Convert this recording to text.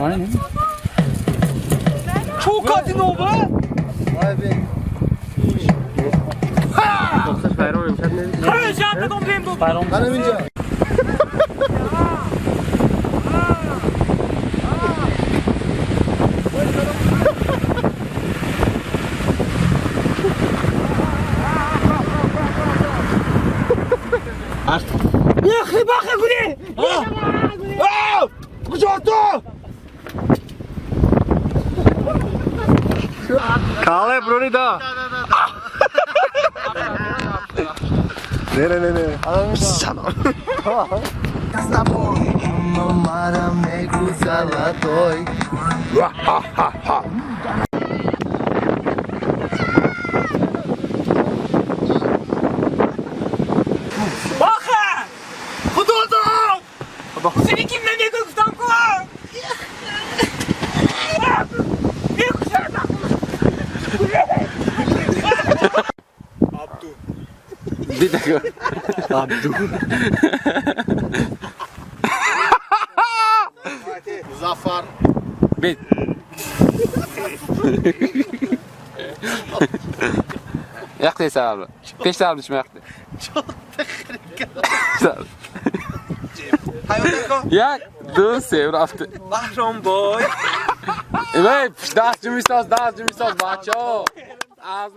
Нормально, не? Чӯ кати нова? Пайром. Яхи баха гури! Куҷо? Кале брони да. Не, не, не, не. Салом. Баха! Худо! Сени ким намегӯ гуфтам ку? Дидаго. Абду. Музаффар. Бит. Яхте сабр. Пеш сабр чмяхте. Як, ду, се, рафте. Баҳром бой. Эй, даст ҷумисоз, даст ҷумисоз, бачаҳо. Аз